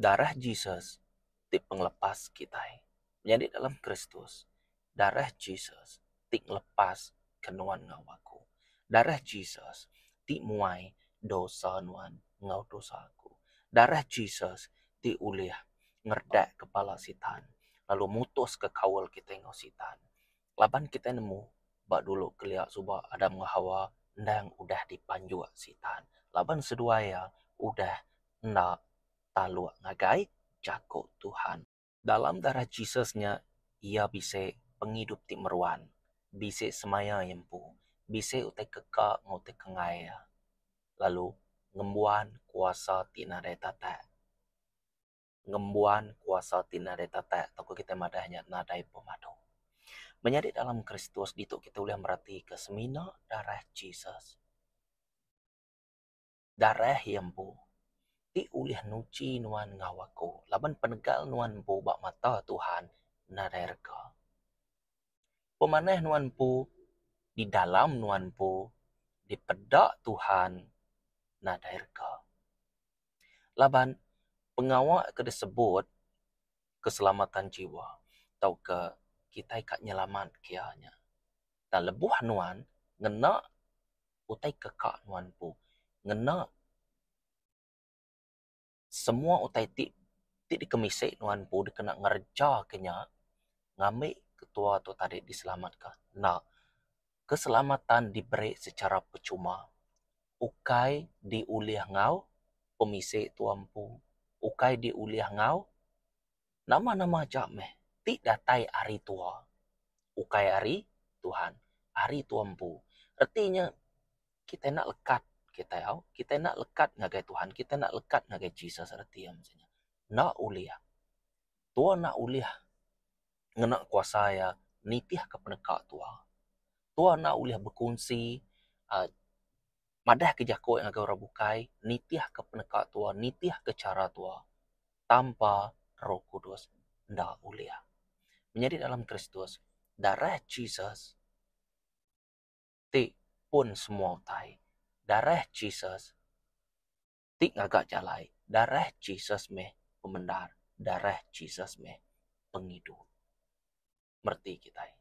Darah Jesus ti pengelepas kitai. Menyadi dalam Kristus, darah Jesus ti ngelepas ke nuan enggau aku. Darah Jesus ti muai dosa nuan enggau dosa aku. Darah Jesus ti ulih ngeredak kepala sitan lalu mutuska kaul kitai enggau sitan. Laban kitai nemu ba dulu kelia suba Adam enggau Hawa endang udah dipanjuk sitan laban seduai iya udah enda taluk ngagai jaku Tuhan. Dalam darah Jesus nya iya bisi pengidup ti meruan, bisi semaya iya empu, bisi utai ke ka enggau utai ke enggai iya, lalu ngembuan kuasa ti nadai tatak. Ngembuan kuasa ti nadai tatak tauka kitai madah nya nadai pemadu. Menyadi dalam Kristus ditu kitai ulih meratika semina darah Jesus. Darah iya empu ti ulih nuchi nuan enggau aku laban penegal nuan empu ba mata Tuhan nadai rega. Pemanah nuan empu di dalam nuan empu dipeda Tuhan nadai rega. Laban pengawa ke disebut keselamatan jiwa tauka kitai ka nyelamat kia nya. Tang lebuh nuan ngena utai ke ka nuan empu ngena semua utai ti ti dikemisi nuan empu dikena ngereja ke nya ngambi ketua tu tadi diselamatka enda. Keselamatan diberi secara percuma ukai diulih enggau pemisi tua empu ukai diulih enggau Nama-nama aja meh ti datai ari tua, ukai ari Tuhan, ari tua empu. Reti nya kitai enda lekat kitai au, kitai enda lekat ngagai Tuhan, kitai enda lekat ngagai Jesus reti iya mesti nya. Enda ulih. Tua enda ulih ngena kuasa iya nitihka peneka tua. Tua enda ulih bekunsi uhh madah ke jaku ngagai orang bukai nitihka peneka tua, nitihka chara tua tanpa Roh Kudus enda ulih. Menyadi dalam Kristus, darah Jesus ti pun semua utai. Darah Jesus ti ngaga jalai. Darah Jesus meh pemendar. Darah Jesus meh pengidup. Mereti kitai.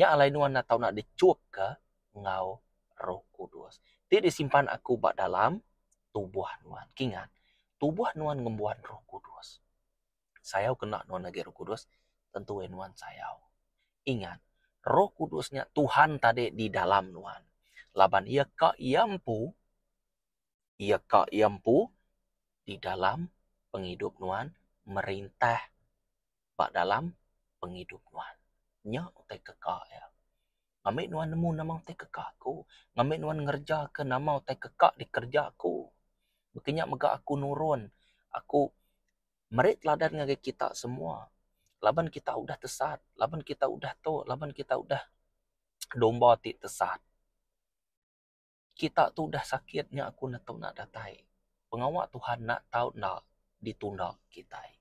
Nya alai nuan enda tau nak dichupka enggau Roh Kudus ti disimpan aku ba dalam tubuh nuan. Kingat, tubuh nuan ngembuan Roh Kudus. Sayau kena nuan agi Roh Kudus, tentu iya nuan sayau. Ingat, Roh Kudus nya Tuhan tadi di dalam nuan. Laban iya ka iya empu, iya ka iya empu di dalam pengidup nuan merintah ba dalam pengidup nuan. Nya utai ke ka iya. Ngambi nuan nemu nama utai ke ka aku. Ngambi nuan ngereja ke nama utai ke ka dikereja aku. Baka nya mega aku nurun. Aku meri teladan ngagai kita semua. Laban kita udah tesat, laban kita udah tu, laban kita udah domba ti tesat. Kita tu udah sakit nya aku netu enda datai. Pengawa Tuhan enda tau enda ditunda kitai.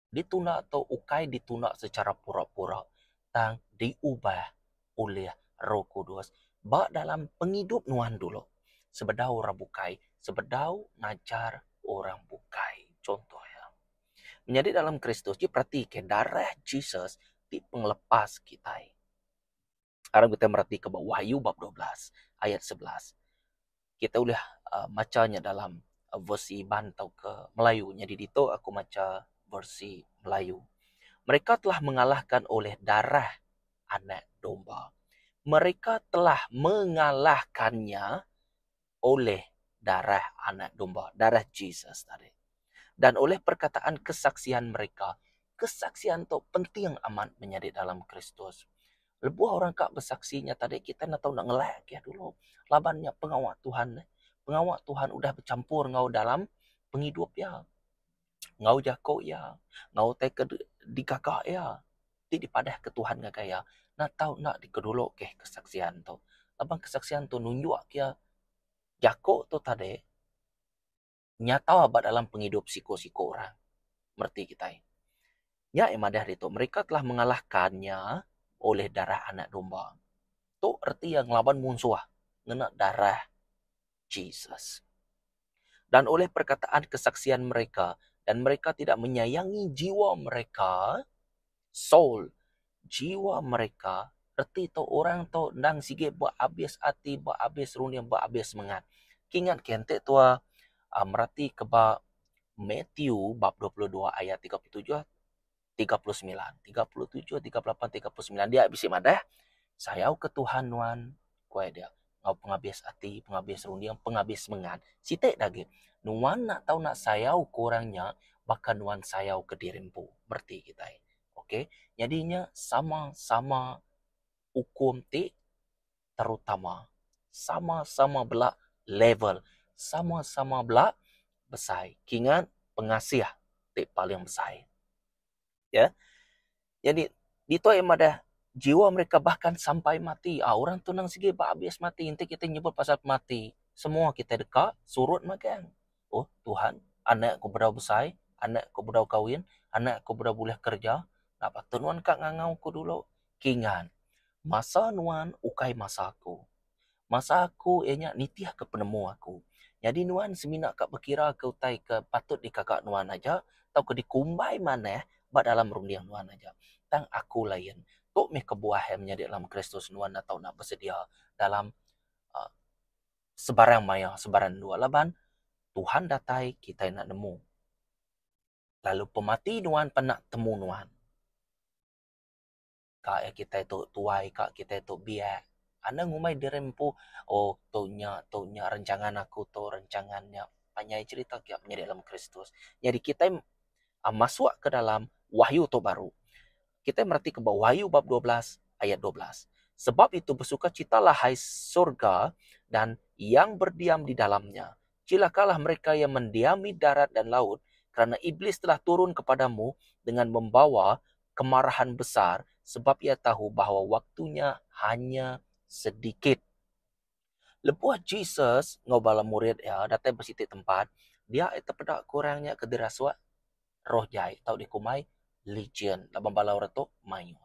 Ditunda tu ukai ditunda secara pura-pura tang diubah ulih Roh Kudus ba dalam pengidup nuan dulu sebedau orang bukai, sebedau ngajar orang bukai. Contoh iya, menyadi dalam Kristus ji peratika darah Jesus ti pengelepas kitai. Aram kitai meratika ba Wahyu bab 12 ayat 11. Kita ulih uh, macha nya dalam uh, versi Iban tauka Melayu. Nyadi ditu aku macha versi Melayu. Mereka telah mengalahkan oleh darah anak domba. Mereka telah mengalahkannya oleh darah anak domba, darah Jesus tadi. Dan oleh perkataan kesaksian mereka, kesaksian tu penting amat menyadi dalam Kristus. Lebuh orang ka besaksi nya tadi kita enda tau nak ngelak iya dulu laban nya pengawa Tuhan. Pengawa Tuhan udah bechampur enggau dalam pengidup iya. Enggau jaku iya, enggau utai ke digaga iya ti dipadahka Tuhan ngagai iya enda tau enda dikedulu keh kesaksian tu. Laban kesaksian tu nunjuk iya jaku tu tadi nyata ba dalam pengidup siku-siku orang mereti kitai. Nya iya madah ditu mereka telah mengalahkannya oleh darah anak domba. Tu reti iya ngelaban munsuh ngena darah Jesus. Dan oleh perkataan kesaksian mereka. Dan mereka tidak menyayangi jiwa mereka, soul, jiwa mereka, reti tu orang tu endang sigi beabis ati, beabis runding, beabis semengat. Kingat ke enti tua mereti ke ba Matthew bab 22 ayat 37 39, 37, 38, 39 dia bisi madah sayau ke Tuhan nuan ku iya dia enggau pengabis ati, pengabis runding, pengabis semengat. Siti da agi nuan enda tau nak sayau ke orang nya baka nuan sayau ke diri empu. Bereti kitai. Ok nyadi nya sama-sama ukum ti terutama. Sama-sama bela level, sama-sama bela besai. Kingat pengasih ti paling besai. Ya. Jadi ditu iya madah jiwa mereka bahkan sampai mati. Ah orang tu nang sigi ba abis mati enti kitai nyebut pasal pemati semua kitai deka surut magang. Oh Tuhan anak ku bedau besai, anak ku bedau kawin, anak ku bedau bulih kereja enda patut nuan ka ngangau ku dulu. Kingat masa nuan ukai masa aku. Masa aku iya nya nitihka penemu aku. Nyadi nuan semina ka bekira ke utai ke patut dikaga nuan aja tauka dikumbai manah ba dalam runding nuan aja. Tang aku lain. Tu mih kebuah iya menyadi dalam Kristus nuan enda tau nak besedia dalam uhh sebarang maya sebarang endur laban Tuhan datai kitai enda nemu lalu pemati nuan pernah temu nuan. Ka iya kitai tu tuai ka kitai tu biak. Anang ngumbai diri empu oh tu nya tu nya rancangan aku tu rancangan nya panjai cerita kiya menyadi dalam Kristus. Nyadi kitai masuk ke dalam wahyu tu baru. Kitai mereti ke ba wahyu bab 12 ayat 12. Sebab itu bersukacitalah hai surga dan yang berdiam di dalamnya. Cilakalah mereka yang mendiami darat dan laut kerana iblis telah turun kepadamu dengan membawa kemarahan besar sebab iya tahu bahawa waktunya hanya sedikit. Lebuh Jesus enggau bala murid iya datai ba siti tempat, dia iya tepeda ke orang nya ke dirasuk roh jai tau dikumbai Legion laban bala orang tu mayuh.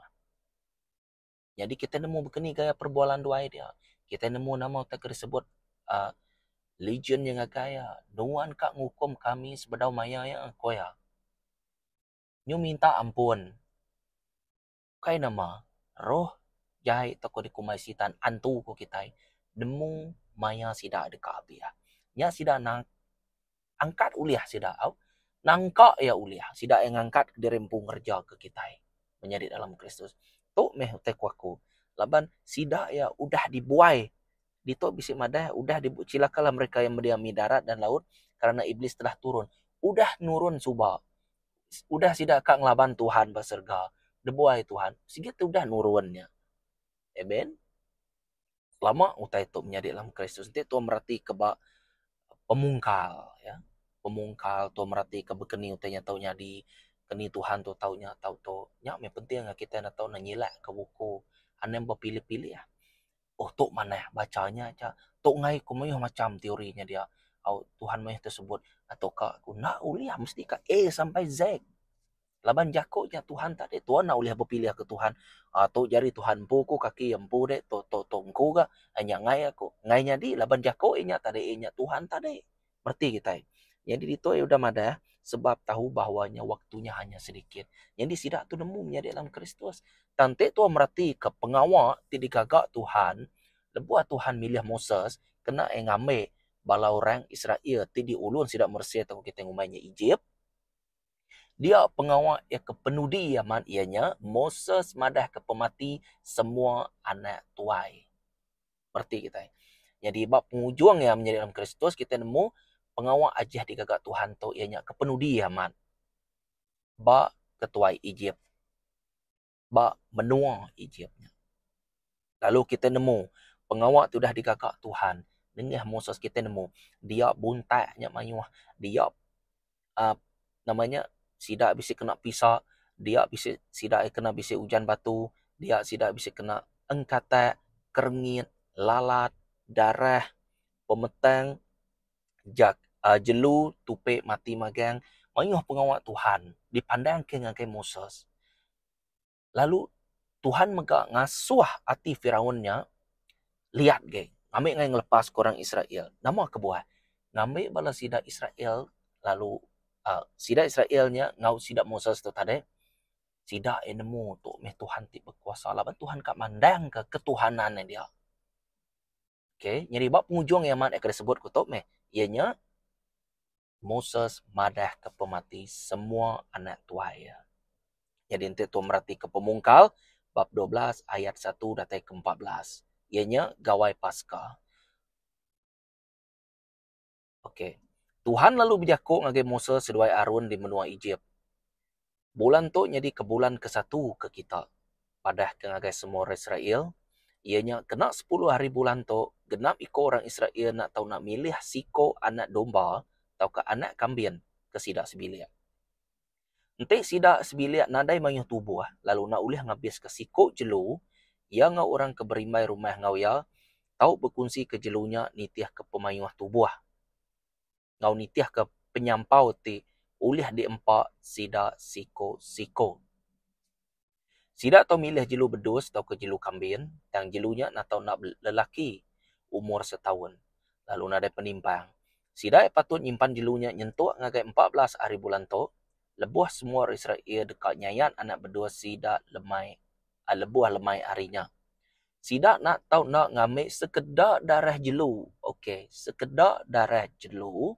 Nyadi kitai nemu baka ni gaya perbualan duai dia. Kitai nemu nama utai ke disebut uhh Legion nya ngagai iya. Nuan ka ngukum kami sebedau maya iya, ku iya. Nyu minta ampun. Ukai nama, roh jai tauka dikumbai sitan antu ku kitai nemu maya sida deka abih. Nya sida nang angkat ulih sida au. Nangka iya ulih sida iya ngangkat diri empu ngereja ke kitai menyadi dalam Kristus. Tu meh utai ku aku laban sida iya udah dibuai ditu bisi madah udah cilakalah mereka yang mendiami darat dan laut kerana iblis telah turun. Udah nurun suba udah sida ka ngelaban Tuhan ba serega dibuai Tuhan sigi ti udah nurun nya. Amen. Lama utai tu menyadi dalam Kristus enti tuan mereti ke ba pemungkal ya. Pemungkal tuan mereti ke baka ni utai nya tau nyadi keni Tuhan tu tau nya tau tu. Nya meh penting kitai enda tau nyilak ke buku anang bepilih-pilih. Oh tu manah bacha nya aja. Tu enggai ku mayuh macham teori nya dia. Au Tuhan mayuh tersebut atau ka ku enda ulih mesti ka A sampai Z. Laban jaku nya Tuhan tadi tuan enda ulih bepilih ke Tuhan uhh tu jari Tuhan empu ku kaki empu deh tu tu tu engku ga nya enggai aku. Enggai nyadi laban jaku inya tadi inya Tuhan tadi. Reti kitai. Nyadi ditu iya udah madah sebab tahu bahawa nya waktunya hanya sedikit. Nyadi sida tu nemu menyadi dalam Kristus. Tang ti tuan mereti ke pengawa ti digaga Tuhan lebuh Tuhan milih Moses kena iya ngambi bala orang Israel ti diulun sida Mesir tauka kitai ngumbai nya Egypt. Dia pengawa iya ke penudi amat iya nya Moses madahka pemati semua anak tuai. Reti kitai. Nyadi ba pengujung iya menyadi dalam Kristus kitai nemu pengawa ajih digaga Tuhan tu iya nya ke penudi amat ba ketuai Egypt. Ba menua Egypt nya. Lalu kitai nemu pengawa ti udah digaga Tuhan nengah Moses kitai nemu dia buntak nya mayuh dia uhh nama nya sida bisi kena pisa dia bisi sida kena bisi ujan batu dia sida bisi kena engkatak kerengit lalat darah pemetang jak uhh jelu tupi mati magang mayuh pengawa Tuhan dipandangka ngagai Moses. Lalu Tuhan mega ngasuh ati Firaun nya liat agi ngambi ngagai ngelepaska orang Israel. Nama kebuah? Ngambi bala sida Israel lalu. Aaa sida Israel nya enggau sida Moses tu tadi sida iya nemu tu meh Tuhan ti bekuasa laban Tuhan ka mandangka ketuhanan iya dia. Okay nyadi ba pengujung iya amat ke disebut ku tu meh iya nya Moses madahka pemati semua anak tuai iya. Nyadi enti tu meratika pemungkal bab 12 ayat 1 datai ke 14 iya nya Gawai Paska. Ok. Tuhan lalu bejaku ngagai Moses seduai Aron di menua Ejip, Bulan tu nyadika bulan kesatu ke kita. Padahka ngagai semua orang Israel, iya nya kena sepuluh hari bulan tu, genap iku orang Israel enda tau enda milih siku anak domba tauka anak kambin ke sida sebilik. Enti sida sebilik nadai mayuh tubuh lalu enda ulih ngabiska siku jelu, iya enggau orang ke berimbai rumah enggau iya tau bekunsika jelu nya nitihka pemayuh tubuh enggau nitihka penyampau ti ulih diempa sida siku-siku. Sida tau milih jelu bedus tauka jelu kambin, tang jelu nya enda tau enda lelaki umur setaun, lalu nadai penimpang. Sida iya patut nyimpan jelu nya nyentuk ngagai 14 hari bulan tu, lebuh semua orang Israel deka nyayat anak bedus sida lemai lebuh lemai hari nya. Sida enda tau enda ngambi sekeda darah jelu, ok, sekeda darah jelu,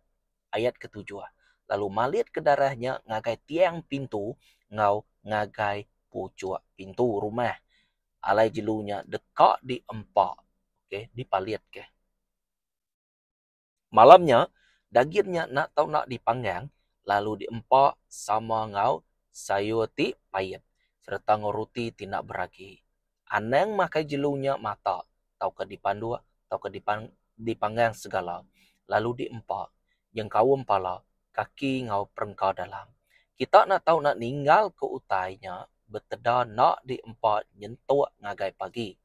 ayat ketujuh, lalu malitka darah nya ngagai tiang pintu enggau ngagai puchuk pintu rumah alai jelu nya deka diempa, ok, dipalitka. Malam nya, dagin nya enda tau enda dipanggang lalu diempa sama enggau sayur ti pait sereta enggau ruti ti enda beragi. Anang makai jelu nya mata tauka dipanduk tauka dipanggang segala lalu diempa nyengkaum pala, kaki enggau perengka dalam. Kita enda tau enda ninggalka utai nya beteda enda diempa nyentuk ngagai pagi.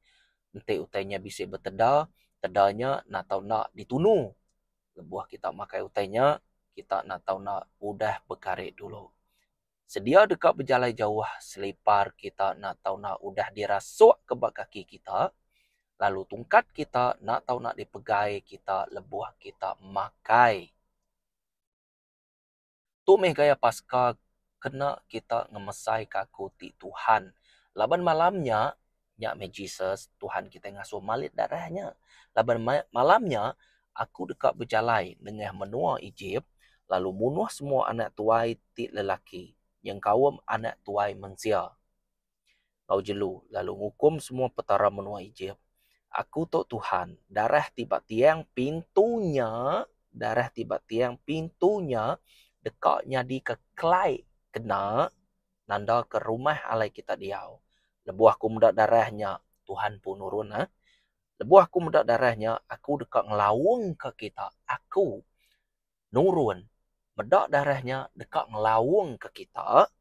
Enti utai nya bisi beteda, teda nya enda tau enda ditunu. Lebuh kita makai utai nya, kita enda tau enda udah bekari dulu. Sedia deka bejalai jauh selipar kita enda tau enda udah dirasukka ba kaki kita, lalu tungkat kita enda tau enda dipegai kita lebuh kita makai. Tu meh gaya Paska kena kita ngemesaika Aku ti Tuhan. Laban malam nya, nya meh Jesus, Tuhan kitai ngasuh malit darah nya. Laban malam nya, Aku deka bejalai nengah menua Ejip lalu munuh semua anak tuai ti lelaki, nyengkaum anak tuai mensia enggau jelu, lalu ngukum semua petara menua Ejip. Aku tu tuhan, darah ti ba tiang pintu nya, darah ti ba tiang pintu nya deka nyadika kelai kena nandaka rumah alai kita diau. Lebuh aku meda darah nya, Tuhan pun nurun. Lebuh aku meda darah nya, aku deka ngelaungka kita. Aku nurun meda darah nya deka ngelaungka kita.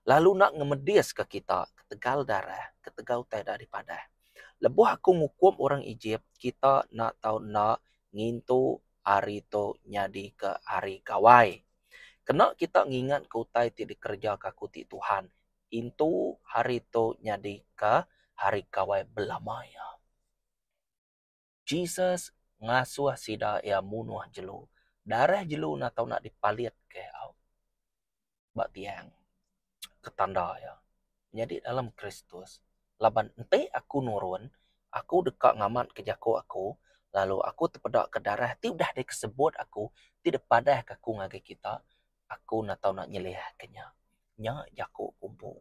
Lalu enda ngemediska kita ketegal darah, ketegal utai da dipadah. Lebuh aku ngukum orang Ejip, kita enda tau enda ngintu hari tu nyadika hari gawai. Kena kita ngingatka utai ti dikerejaka aku ti Tuhan, Intu hari tu nyadika Hari Gawai belama iya. Jesus ngasuh sida iya munuh jelu. Darah jelu enda tau enda dipalitka au ba tiang ke tanda iya. Nyadi dalam Kristus laban enti aku nurun aku deka ngamatka jaku aku lalu aku tepedaka darah ti udah disebut aku ti dipadahka aku ngagai kita aku enda tau enda nyeliahka nya. Nya jaku ku empu.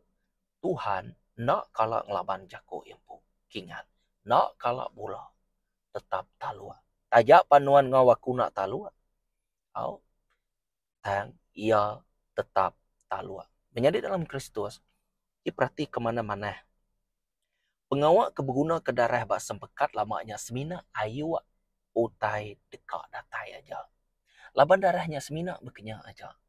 Tuhan enda kala ngelaban jaku iya empu. Kingat, enda kala bula tetap taluk. Taja pan nuan enggau aku enda taluk, au tang iya tetap taluk. Menyadi dalam Kristus, ti peratika manah-manah. Pengawa ke begunaka darah ba sempekat lama nya semina ayuk utai deka datai aja. Laban darah nya semina bekenya aja.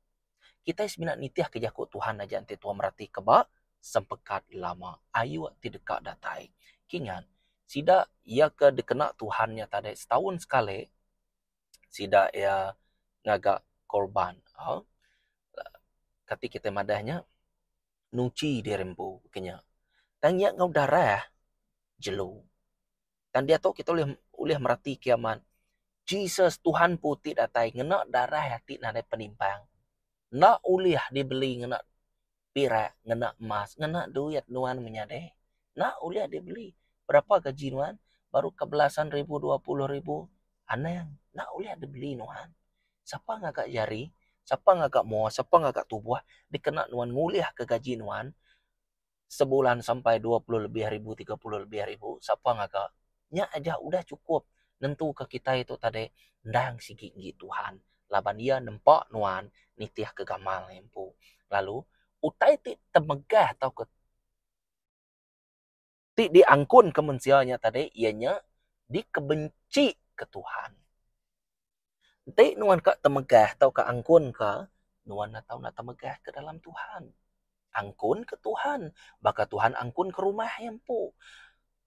Kitai semina nitihka jaku Tuhan aja enti tuan meratika ba sempekat lama ayuk ti deka datai. Kingat, sida iya ke dikena Tuhan nya tadi setaun sekali sida iya ngaga korban. Kati kitai madah nya nuchi diri empu ke nya. Tang iya enggau darah jelu. Tang diatu kita ulih ulih merati kiamat. Jesus Tuhan empu ti datai ngena darah iya ti nadai penimpang. Enda ulih dibeli ngena pirak, ngena emas, ngena duit nuan menyadi. Enda ulih dibeli. Berapa gaji nuan? Baru ke belasan ribu, 20 ribu. Anang, enda ulih dibeli nuan. Sapa ngaga jari, sapa ngaga mua, sapa ngaga tubuh dikena nuan ngulihka gaji nuan sebulan sampai 20 lebih ribu, 30 lebih ribu, sapa ngaga. Nya aja udah chukup nentuka kitai tu tadi endang sigi enggi Tuhan laban iya nempa nuan nitihka gamal iya empu. Lalu utai ti temegah tauka ti diangkunka mensia nya tadi iya nya dikebenchika Tuhan. Enti nuan ka temegah tauka angkunka, nuan enda tau enda temegah ke dalam Tuhan. Angkunka Tuhan baka Tuhan angkunka rumah iya empu.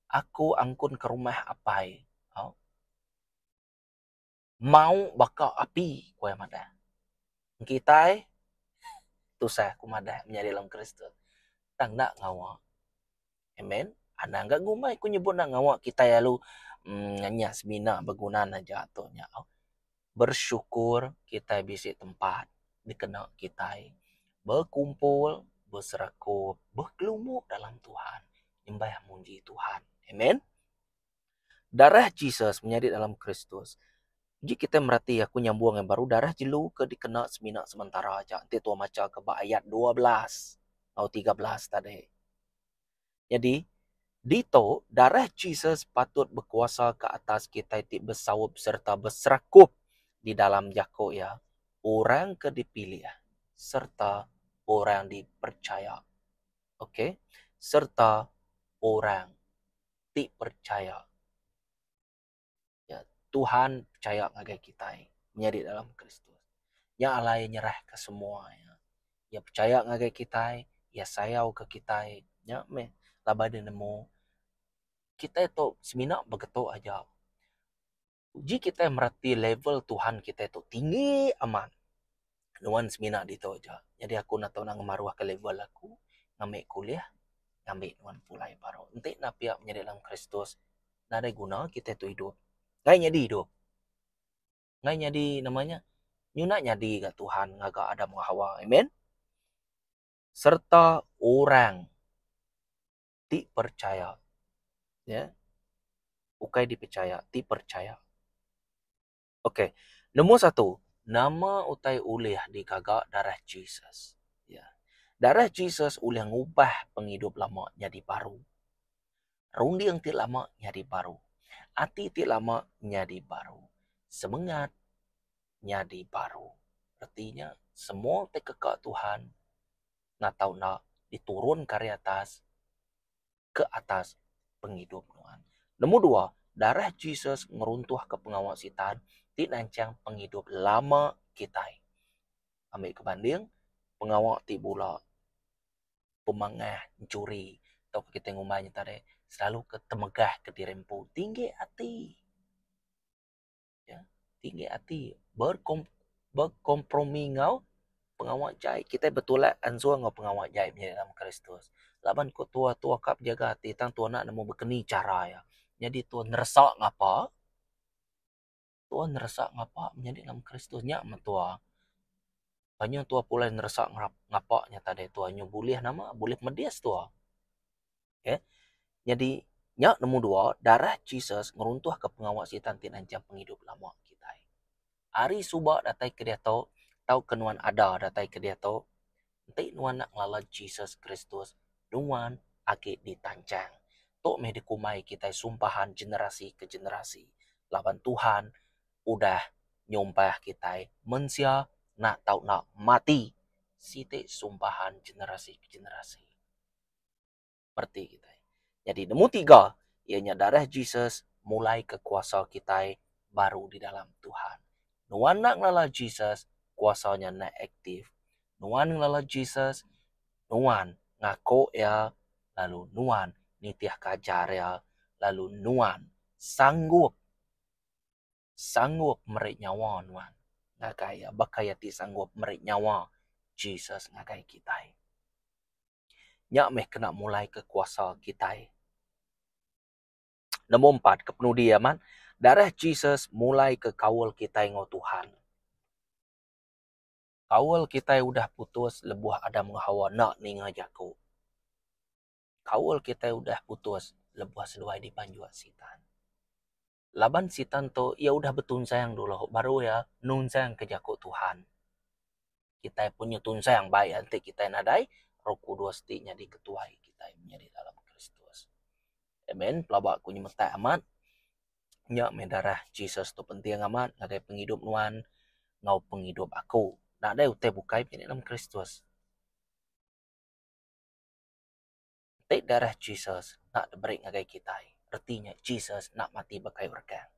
Aku angkunka rumah apai. Au. Mau baka api, ku iya madah. Kitai tusah ku madah menyadi dalam Kristus. Tang enda ngawa. Amen. Anang ga ngumbai ku nyebut enda ngawa kitai lalu uhh nya semina begunan aja tu nya. Bersyukur kitai bisi tempat dikena kitai bekumpul, beserakup, begelumu dalam Tuhan nyembah muji Tuhan. Amen. Darah Jesus menyadi dalam Kristus. Uji kitai merati aku nyambung iya baru darah jelu ke dikena semina sementara aja enti tua macha ke ba ayat 12 enggau 13 tadi. Nyadi, ditu darah Jesus patut bekuasa ke atas kitai ti besaup sereta beserakup di dalam jaku iya, orang ke dipilih sereta orang diperchaya. Ok, sereta orang ti perchaya. Ya, Tuhan pechaya ngagai kitai menyadi dalam Kristus. Nya alai nyerahka semua iya. Iya pechaya ngagai kitai, iya sayauka kitai. Nya meh laban iya nemu kitai tu semina begetu aja. Uji kitai mereti level Tuhan kitai tu tinggi amat. Nuan semina ditu aja. Nyadi aku enda tau ngemaruhka level aku ngambi ku ulih ngambi nuan pulai baru. Enti enda pia menyadi dalam Kristus nadai guna kitai tu idup. Ngai nyadi idup. Ngai nyadi nama nya nyuna nyadi ga Tuhan ngaga Adam enggau Hawa. Amen. Sereta orang ti percaya. Ya. Ukai dipercaya, ti percaya. Okey. Nombor satu, nama utai ulih digaga darah Jesus? Ya. Darah Jesus ulih ngubah pengidup lama nyadi baru. Runding ti lama nyadi baru. Ati ti lama nyadi baru. Semengat nyadi baru. Reti nya semua ti keka Tuhan enda tau enda diturunka ari atas ke atas pengidup nuan. Nombor dua, darah Jesus ngeruntuhka pengawa Sitan ti nanchang pengidup lama kitai. Ambika banding, pengawa ti bula, pemangah, enchuri tauka kitai ngumbai nya tadi selalu ke temegah ke diri empu tinggi ati. Ya, tinggi ati berkom bekompromi enggau pengawa jai. Kitai betulak anjung enggau pengawa jai menyadi dalam Kristus. Laban ku tua tua ka bejaga ati tang tua enda nemu bekeni chara iya. Nyadi tua neresa ngapa, tua neresa ngapa menyadi dalam Kristus nya meh tua. Anyuh tua pulai neresa ngapa nya tadi tua nyuh bulih nama bulih medis tua. Okay. Nyadi nya nombor dua, darah Jesus ngeruntuhka pengawa sitan ti nanchang pengidup lama kitai. Ari suba datai ke diatu, tauka nuan ada datai ke diatu, enti nuan enda ngelala Jesus Kristus, nuan agi ditanchang. Tu meh dikumbai kitai sumpahan generasi ke generasi laban Tuhan udah nyumpah kitai mensia enda tau enda mati siti sumpahan generasi ke generasi. Mereti kitai. Nyadi nemu tiga iya nya darah Jesus mulaika kuasa kitai baru di dalam Tuhan. Nuan enda ngelala Jesus, kuasa nya enda aktif. Nuan ngelala Jesus, nuan ngaku iya lalu nuan nitihka ajar iya lalu nuan sanggup sanggup meri nyawa nuan ngagai iya baka iya ti sanggup meri nyawa Jesus ngagai kitai. Nya meh kena mulaika kuasa kitai. Nombor empat ke penudi amat, Darah Jesus mulaika kaul kitai enggau Tuhan. Kaul kitai udah putus lebuh Adam enggau Hawa enda ninga jaku. Kaul kitai udah putus lebuh seduai dipanjuk Sitan. Laban Sitan tu iya udah betunsang dulu baru iya nunsangka jaku Tuhan. Kitai pun nya tunsang bai enti kitai nadai Roh Kudus ti nyadi ketuai kitai menyadi dalam Kristus. Amen. Pelaba ku nyemetak amat nya meh darah Jesus tu penting amat ngagai pengidup nuan enggau pengidup aku. Nadai utai bukai menyadi dalam Kristus. Enti darah Jesus enda diberi ngagai kitai, reti nya Jesus enda mati ba kayu rekang.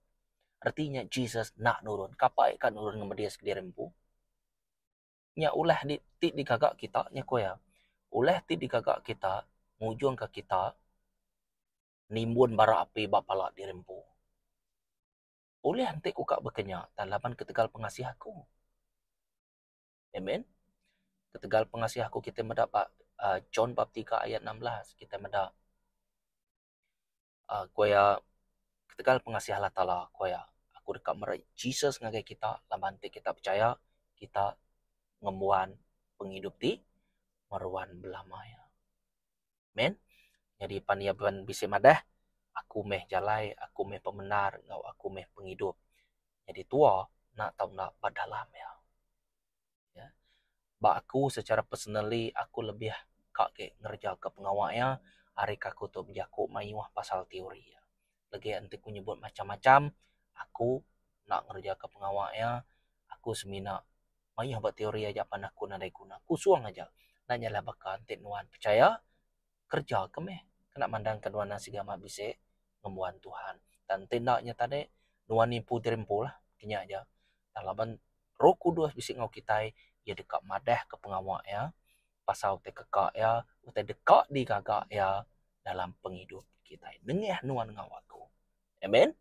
Reti nya Jesus enda nurun. Kapa iya ka nurun ngemedis kediri empu? Nya ulah ti digaga kita nya ku iya. Ulah ti digaga kita ngujungka kita nimbun bara api ba pala diri empu. Ulih enti ku ka baka nya tang laban ketegal pengasih aku. Amen. Ketegal pengasih aku kitai meda ba uh, John bab 3 ayat 16 kitai meda uh, ku iya ketegal pengasih Allah Taala ku iya aku deka meri Jesus ngagai kita laban ti kita percaya kita ngembuan pengidup ti meruan belama iya. Amen. Nyadi pan iya pan bisi madah aku meh jalai, aku meh pemendar enggau aku meh pengidup. Nyadi tua enda tau enda ba dalam iya. Ya. Ba aku secara personally aku lebih ka ke ngereja ke pengawa iya ari ke aku tu bejaku mayuh pasal teori iya. Legi enti ku nyebut macam-macam aku enda ngereja ke pengawa iya aku semina Mayuh ba teori aja pan aku nadai guna. Kusung aja. Enda nyalah baka enti nuan pechaya, kereja ke meh kena mandangka nuan enda siga amat bisi ngembuan Tuhan. Tang enti enda nya tadi, nuan nipu diri empu lah. Kinya aja. Tang laban Roh Kudus bisi enggau kitai, iya deka madahka pengawa iya pasal utai keka iya, utai deka digaga iya dalam pengidup kitai. Nengah nuan enggau aku. Amen.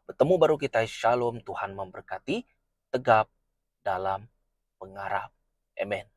Betemu baru kitai Shalom Tuhan memberkati tegap dalam pengarap. Amen.